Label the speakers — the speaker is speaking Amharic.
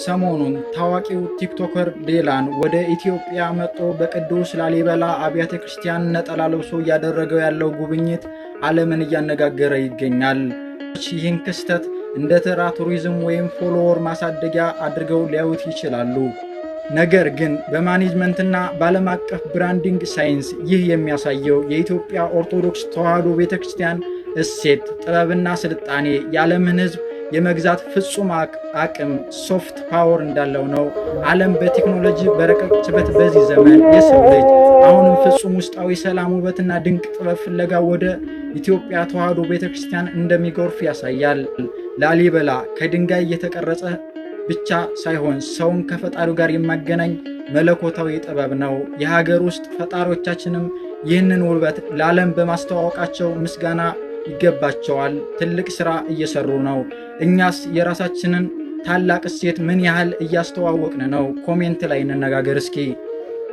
Speaker 1: ሰሞኑን ታዋቂው ቲክቶከር ዴላን ወደ ኢትዮጵያ መጥቶ በቅዱስ ላሊበላ አብያተ ክርስቲያን ነጠላ ለብሶ እያደረገው ያለው ጉብኝት ዓለምን እያነጋገረ ይገኛል። ይህን ክስተት እንደ ተራ ቱሪዝም ወይም follower ማሳደጊያ አድርገው ሊያዩት ይችላሉ። ነገር ግን በማኔጅመንትና በዓለም አቀፍ branding ሳይንስ ይህ የሚያሳየው የኢትዮጵያ ኦርቶዶክስ ተዋሕዶ ቤተ ክርስቲያን እሴት፣ ጥበብና ስልጣኔ የዓለምን ሕዝብ የመግዛት ፍጹም አቅም soft power እንዳለው ነው። ዓለም በቴክኖሎጂ በረቀቀችበት በዚህ ዘመን የሰው ልጅ አሁንም ፍጹም ውስጣዊ ሰላም፣ ውበትና ድንቅ ጥበብ ፍለጋ ወደ ኢትዮጵያ ተዋሕዶ ቤተ ክርስቲያን እንደሚጎርፍ ያሳያል። ላሊበላ ከድንጋይ የተቀረጸ ብቻ ሳይሆን ሰውን ከፈጣሪው ጋር የሚያገናኝ መለኮታዊ ጥበብ ነው። የሀገር ውስጥ ፈጣሪዎቻችንም ይህንን ውበት ለዓለም በማስተዋወቃቸው ምስጋና ይገባቸዋል። ትልቅ ስራ እየሰሩ ነው። እኛስ የራሳችንን ታላቅ እሴት ምን ያህል እያስተዋወቅን ነው? Comment ላይ እንነጋገር እስኪ።